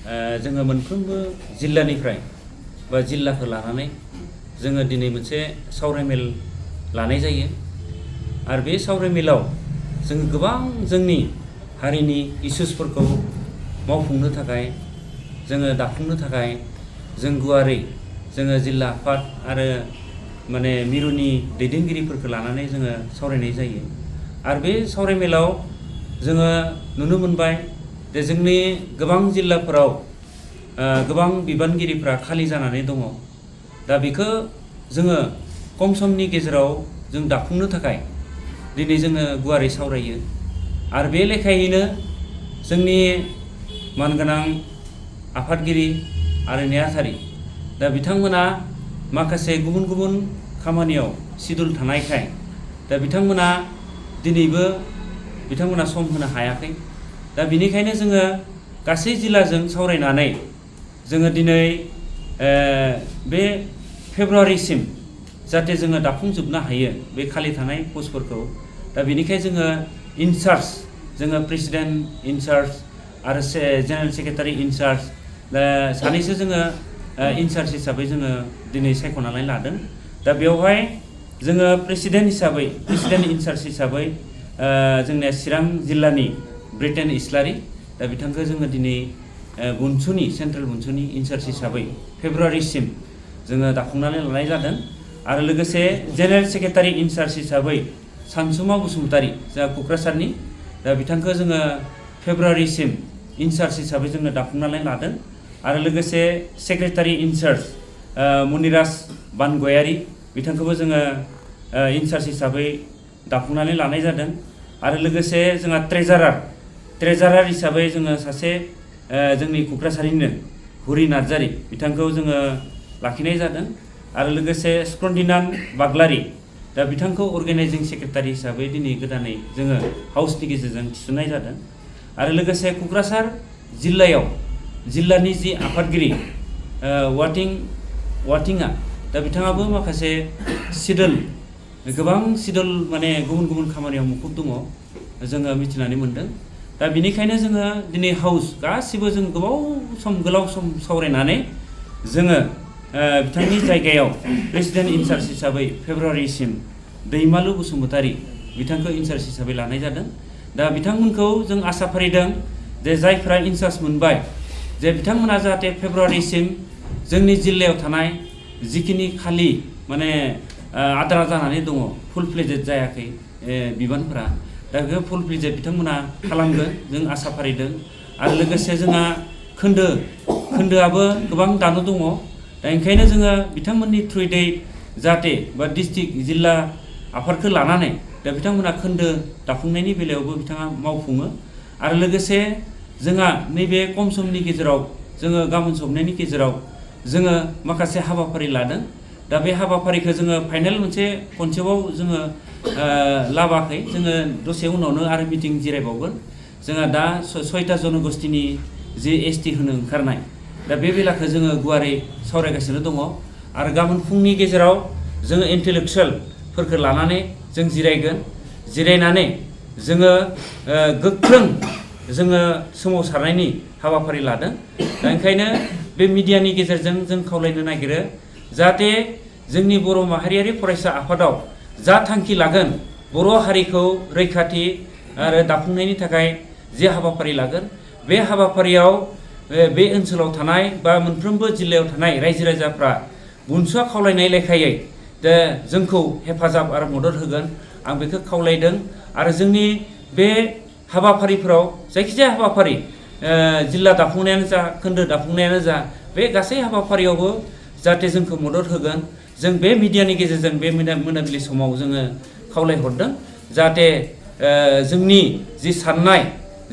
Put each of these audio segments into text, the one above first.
जोङो मोनफ्रोमबो जिल्लानिफ्राय बा जिल्लाखौ लानानै जोङो दिनै मोनसे सावरायमेल लानाय जायो आरो बे सावरायमेलाव जोङो गोबां जोंनि हारिनि इसुसफोरखौ मावफुंनो थाखाय जोङो दाफुंनो थाखाय जों गुवारै जोङो जिल्ला आफाद आरो मिरुनि दैदेनगिरिफोरखौ लानानै जोङो सावरायनाय जायो आरो बे सावरायमेलाव जोङो नुनो मोनबाय जे जोंनि गोबां जिल्लाफोराव गोबां बिबानगिरिफ्रा खालि जानानै दङ। दा बेखौ जोङो खम समनि गेजेराव जों दाफुंनो थाखाय दिनै जोङो गुवारै सावरायो आरो बे लेखायैनो जोंनि मानगोनां आफादगिरि आरो नेहाथारि दा बिथांमोना माखासे गुबुन गुबुन खामानियाव सिडुल थानायखाय दा बिथांमोना दिनैबो सम होनो हायाखै। दा बिनिखायनो जोङो गासै जिल्लाजों सावरायनानै जोङो दिनै बे फेब्रुवारिसिम जाहाथे जोङो दाफुंजोबनो हायो बे खालि थानाय पस्टफोरखौ। दा बिनिखाय जोङो इनचार्ज जोङो प्रेसिडेन्ट इनचार्ज आरो जेनेरेल सेक्रेटारि इनचार्ज सानैसो जोङो इनचार्ज हिसाबै जोङो दिनै सायख'नानै लादों। दा बेवहाय जोङो प्रेसिडेन्ट इनचार्ज हिसाबै जोंनिया चिरां जिल्लानि ब्रिटेन इस्लारि दा बिथांखौ जोङो दिनै सेन्ट्रेल बुनसुनि इनचार्ज हिसाबै फेब्रुवारिसिम जोङो दाफुंनानै लानाय जादों आरो लोगोसे जेनेरेल सेक्रेटारि इनचार्ज हिसाबै सानसुमा बसुमतारी जा क'क्राझारनि दा बिथांखौ जोङो फेब्रुवारिसिम इनचार्ज हिसाबै जोङो दाफुंनानै लादों आरो लोगोसे सेक्रेटारि इनचार्ज मनिराज बानगयारी बिथांखौबो जोङो इनचार्ज हिसाबै दाफुंनानै लानाय जादों आरो लोगोसे जोंहा ट्रेजारार हिसाबै जोङो सासे जोंनि क'क्राझारनिनो हुरि नार्जारी बिथांखौ जोङो लाखिनाय जादों आरो लोगोसे स्पन्दिनान बाग्लारी दा बिथांखौ अर्गेनाइजिं सेक्रेटारि हिसाबै दिनै गोदानै जोङो हाउसनि गेजेरजों थिसननाय जादों आरो लोगोसे क'क्राझार जिल्लानि जि आफादगिरि वाटिङा दा बिथाङाबो माखासे गोबां सिडुल गुबुन गुबुन खामानियाव मुखुब दङ जोङो मिथिनानै मोनदों। दा बिनिखायनो जोङो दिनै हाउस गासिबो जों गोलाव सम सावरायनानै जोङो बिथांनि जायगायाव प्रेसिडेन्ट इनचार्ज हिसाबै फेब्रुवारिसिम दैमालु बसुमतारी बिथांखौ इनचार्ज हिसाबै लानाय जादों। दा बिथांमोनखौ जों आसा फारिदों जे जायफ्रा इनचार्ज मोनबाय जे बिथांमोना जाहाथे फेब्रुवारिसिम जोंनि जिल्लायाव थानाय जिखिनि खालि आद्रा जानानै दङ फुल फ्लेजेड जायाखै बिबानफोरा दा बेखौ फुल फ्लेजेड बिथांमोना खालामगोन जों आसा फारिदों आरो लोगोसे जोंहा खोन्दोआबो गोबां दानो दङ। दा ओंखायनो जोङो बिथांमोननि थ्रुयै जाहाथे बा डिस्ट्रिक्ट जिल्ला आफादखौ लानानै दा बिथांमोना खोन्दो दाफुंनायनि बेलायावबो बिथाङा मावफुङो आरो लोगोसे जोंहा नैबे खम समनि गेजेराव जोङो गाबोन सबनायनि गेजेराव जोङो माखासे हाबाफारि लादों। दा बे हाबाफारिखौ जोङो फाइनेल खनसेबाव जोङो लाबाखै जोङो दसे उनावनो आरो मिटिं जिरायबावगोन। जोंहा दा 6टा जनगोष्ठीनि जि ST होनो ओंखारनाय दा बे बेलाखौ जोङो गुवारै सावरायगासिनो दङ आरो गाबोन फुंनि गेजेराव जोङो इन्टेलेक्सुवेलफोरखौ लानानै जों जिरायनानै जोङो गोख्रों जोङो सोमावसारनायनि हाबाफारि लादों। दा ओंखायनो बे मिडियानि गेजेरजों जों खावलायनो नागिरो जाहाथे जोंनि बर' माहारियारि फरायसा आफादाव जा थांखि लागोन बर' हारिखौ रैखाथि आरो दाफुंनायनि थाखाय जे हाबाफारि लागोन बे हाबाफारियाव बे ओनसोलाव थानाय बा मोनफ्रोमबो जिल्लायाव थानाय रायजो राजाफ्रा बुनसुआ खावलायनाय लेखायै दा जोंखौ हेफाजाब आरो मदद होगोन आं बेखौ खावलायदों आरो जोंनि बे हाबाफारिफोराव जायखिजाया हाबाफारि जिल्ला दाफुंनायानो जा खोन्दो दाफुंनायानो जा बे गासै हाबाफारियावबो जाहाथे जोंखौ मदद होगोन जों बे मिडियानि गेजेरजों बे मोनाबिलि समाव जोङो खावलायहरदों जाहाथे जोंनि जि साननाय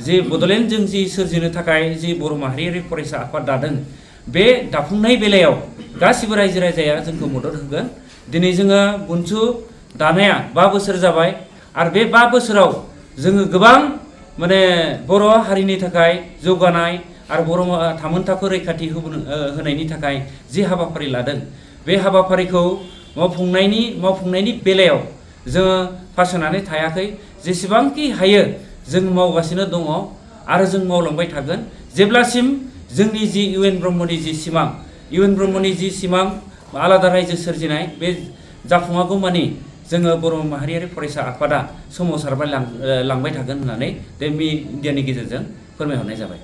जि बड'लेण्डजों जि सोरजिनो थाखाय जि बर' माहारियारि फरायसा आफाद दादों बे दाफुंनाय बेलायाव गासिबो रायजो राजाया जोंखौ मदद होगोन। दिनै जोङो बुनसु दानाया 5 बोसोर जाबाय आरो बे 5 बोसोराव जोङो गोबां बर' हारिनि थाखाय जौगानाय आरो बर' थामोनथाखो रैखाथि होनायनि थाखाय जि हाबाफारि लादों बे हाबाफारिखौ मावफुंनायनि बेलायाव जोङो फासयनानै थायाखै। जेसेबांखि हायो जों मावगासिनो दङ आरो जों मावलांबाय थागोन जेब्लासिम जोंनि जि इउ एन ब्रह्मनि जि सिमां, इउ एन ब्रह्मनि जि सिमां आलादा रायजो सोरजिनाय, बे जाफुङागौ मानि जोङो बर' माहारियारि फरायसा आफादा सोमावसारबाय लांबाय थागोन होननानै बे मिडियानि गेजेरजों फोरमायहरनाय जाबाय।